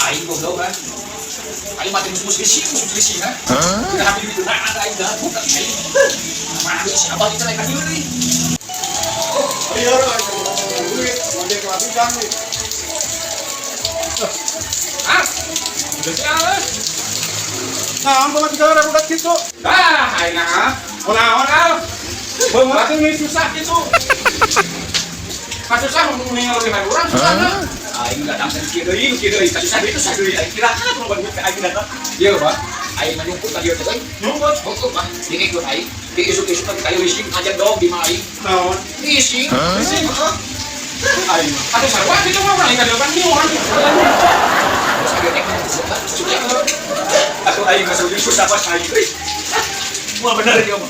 Aing goblok kan. Aing mati mus-mus gesing, mus gesing ha. Tidak hati itu nah ada aing dah buka aing. Mana si abah itu lain kasih deui. Iya, duit, mandi kelas nih. Ah. Udah sih ah. Nah, ampun juga udah gitu. Ah, aing ah. Kunaon ah. Beungeut teh susah gitu. Kasusah mun meninggal lebih baik urang susah na. Aing datang teh kieu deui, kieu deui. Kasusah deui susah deui. Aing kira kan loba duit aing datang. Ieu, Pak. Aing mah nyumput ka dieu teh euy. Nyumput. Hukum ah, ini ikut aing. Di isuk-isuk nanti kayu leasing aja dong di mana aing. Naon? Leasing. Leasing, heeh. Aing mah. Atuh sarua kitu mah urang ka dieu kan urang. Terus ka dieu teh susah. Atuh aing mah susah pas aing euy. Moal bener ieu mah.